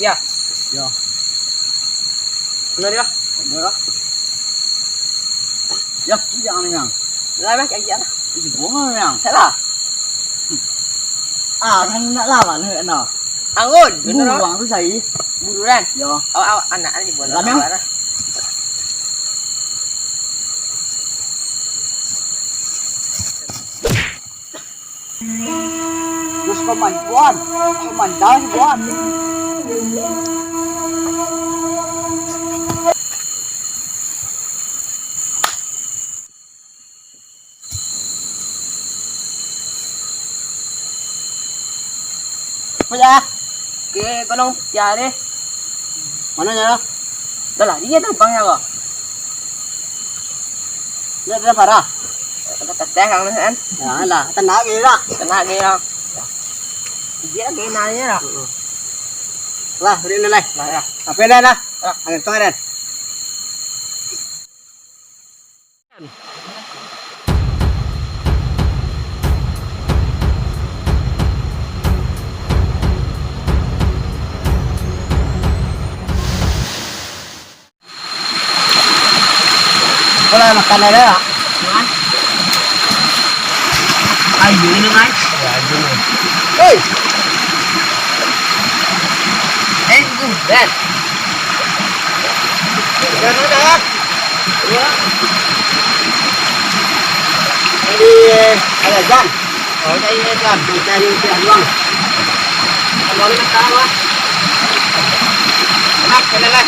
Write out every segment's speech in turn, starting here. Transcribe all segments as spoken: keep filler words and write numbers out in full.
Ya. Ya. Benar ya? Benar. Ya, jangan yang. Lah, bah, kayak gini. Ih, bohong yang. Salah. Ah, kan nak lawan, nak. Anggun, benar. Buang tu saya. Buruan. Ya. Awak, awak anak ni buat. Lah, Bang. Terus komandan, komandan buat. Apa ya? Ke kolong putiah deh. Mana ya? Dah lah, dia tampang ya kok. Dia dah parah. Ada teteh kang kan? Ya lah, tenang ke lah. Tenang ke lah. Dia ke nanya lah. Lah, beri nilai. Lah ya. Apa dah lah? Ah. Angin tuh kan. Apo lah, makan aja lah. Ayo minum ai. Ya, ayo minum. Hei. Eh, itu, Ben. Jangan dah. Jadi, ada Jan. Oh, cari Jan. Cari Jan doang. Kalau ni tak tahu, ah. Nak, kena lah.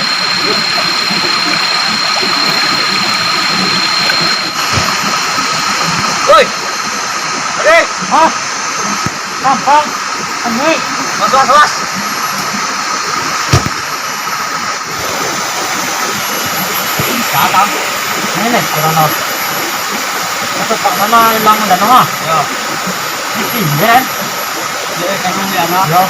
Woi. Oke. Hah? Gampang. Anjing. Mas, mas, mas. Datang. Ini nih, kurang tahu. Masuk Pak sana hilang dan apa? Ya. Ini kan? Dia kan dia anak. Ya.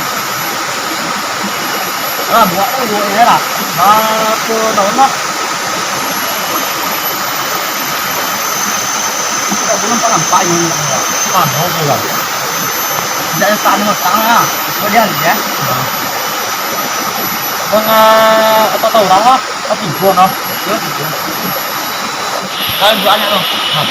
Ah, buat tu, buat ni lah. Satu tahun lah. Tak pernah nampak ini. Mana tu lah? Tidak ada tanah, tanah. Kau dia ni, ya? Bang, ah, apa tahu orang lah? Apa pun lah? Ya, pun. Kan banyak tu. Ha.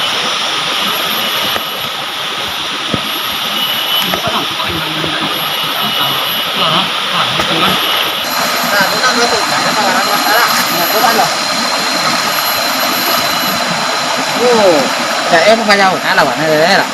Oh, dah, eh, bukan jauh, nah, lawan, eh, eh, lah.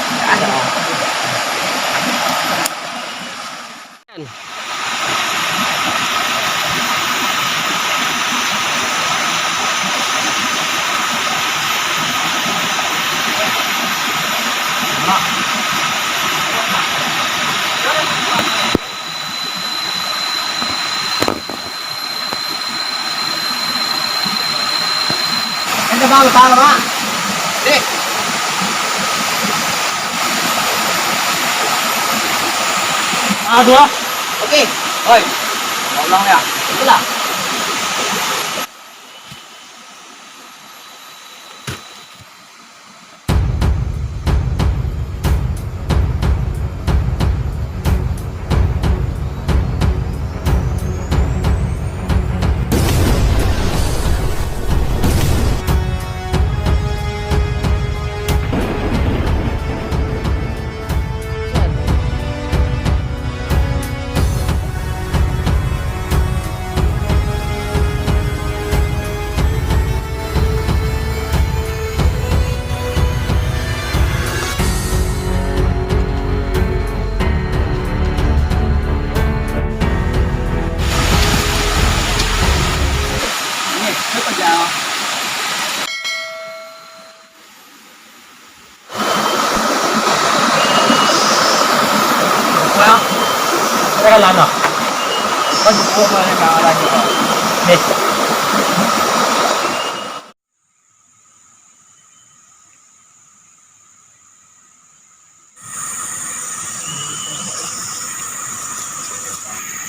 Ada bang, bang, bang. Dek. Ah, dua. Oke. Oi. Tolong ya. Itulah.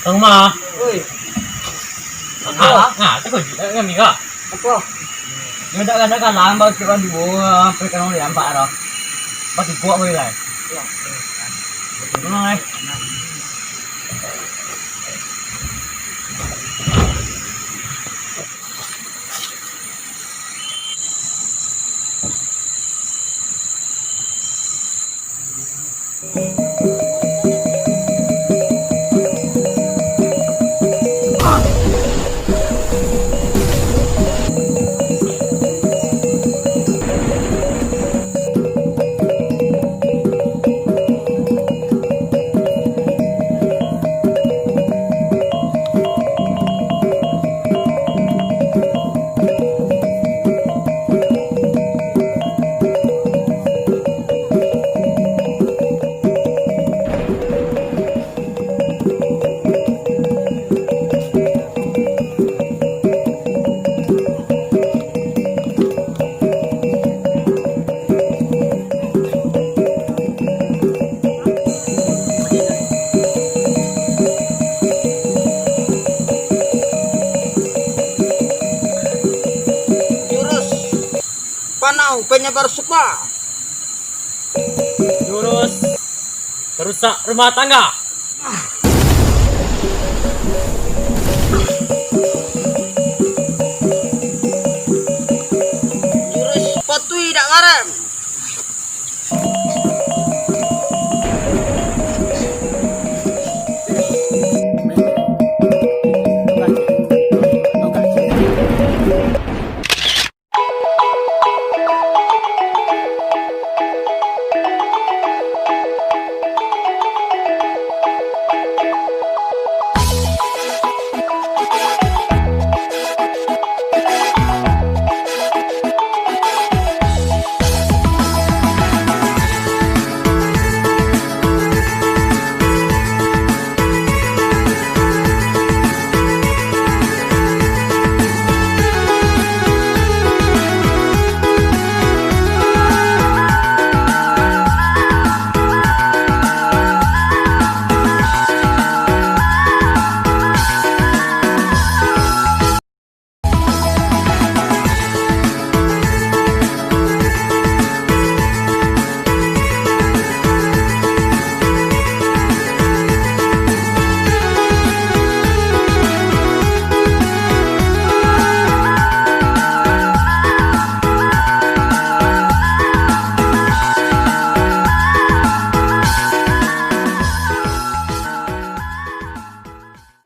Ka rumah. Oi. Ah, ah, tu kau juga kan, Mika? Apa? Dia dah kan, dah kan lambat sikit kan, dua, sampai kan orang nampak dah. Pas tu kuat boleh lah. Ya. Betul lah, eh. Jurus panau penyebar supa. Jurus perusak rumah tangga.